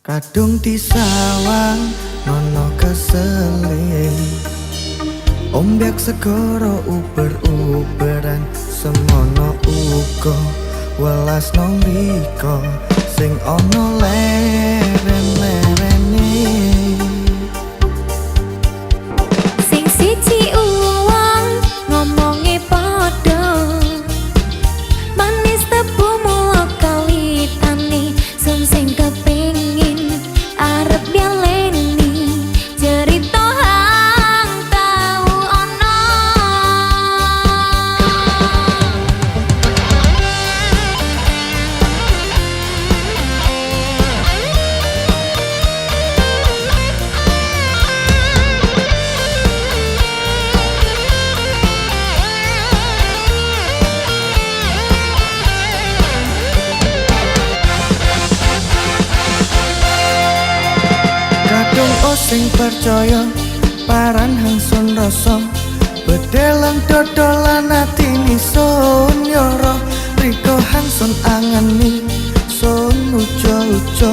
Kadung disawang nono kesele, ombak segoro uber-uberan, semono uga welas nang riko sing ana leren-lerene. Sing siji uwong ngomonge padha manis tebu mula kawitane, sun sing kepengin arep nyaleni cerita hang tau ana. Kadung osing percaya paran hang sun rasa, bedelan dodolan atini sun yoro, riko hang sun angeni sun ujo-ujo,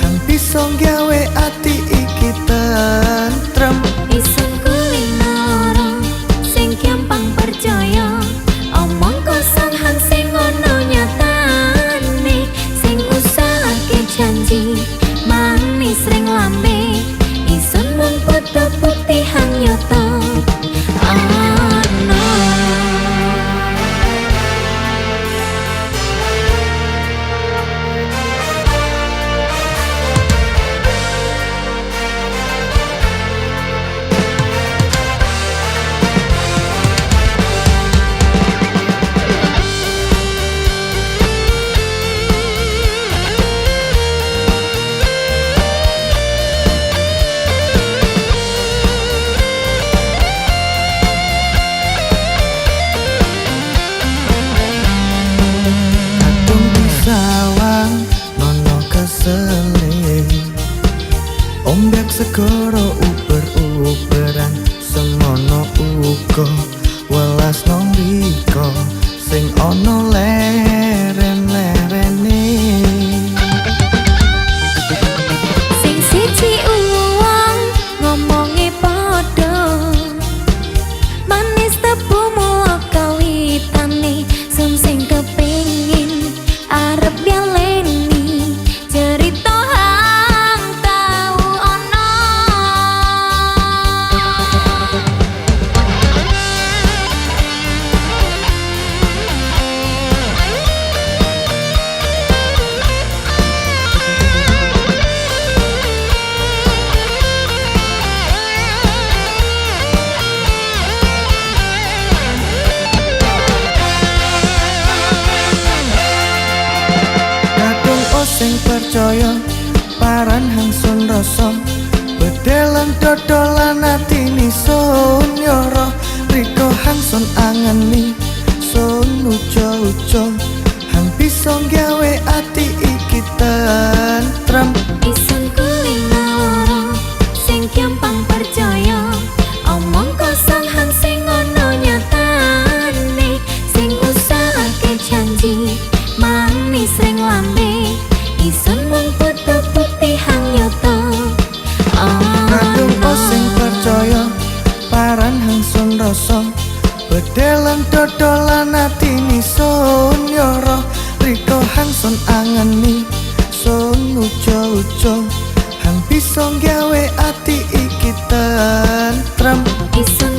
hang bisa gawe ati iki tentrem. Isun kulino loro sing gampang percaya, omong kosong hang sing ono nyatane, sing usahake janji manis ring lambe, isun mung foto bukti hang nyata ana. Kadung disawang nono kesele, ombak segoro uber-uberan, semono uga welas nang riko sing ana leren-lerene. Sing siji uwong ngomonge padha manis tebu mula kawitane, sun sing kepengin arep nyaleni cerita hang tau ana. Kadung osing percaya paran hang sun rasa, bedelan dodolan atini sun yoro, riko hang sun angeni sun ujo-ujo, hang bisa gawe ati iki tentrem. Isun kulino loro sing gampang percaya, omong kosong hang sing ono nyatane, sing usahake janji manis ring lambe, isun mung foto bukti hang nyata Kadung ana. osing percaya paran hang sun rasa, bedelan dodolan atini sun yoro, riko hang sun angeni sun ujo-ujo, hang bisa gawe ati iki tentrem. Isun.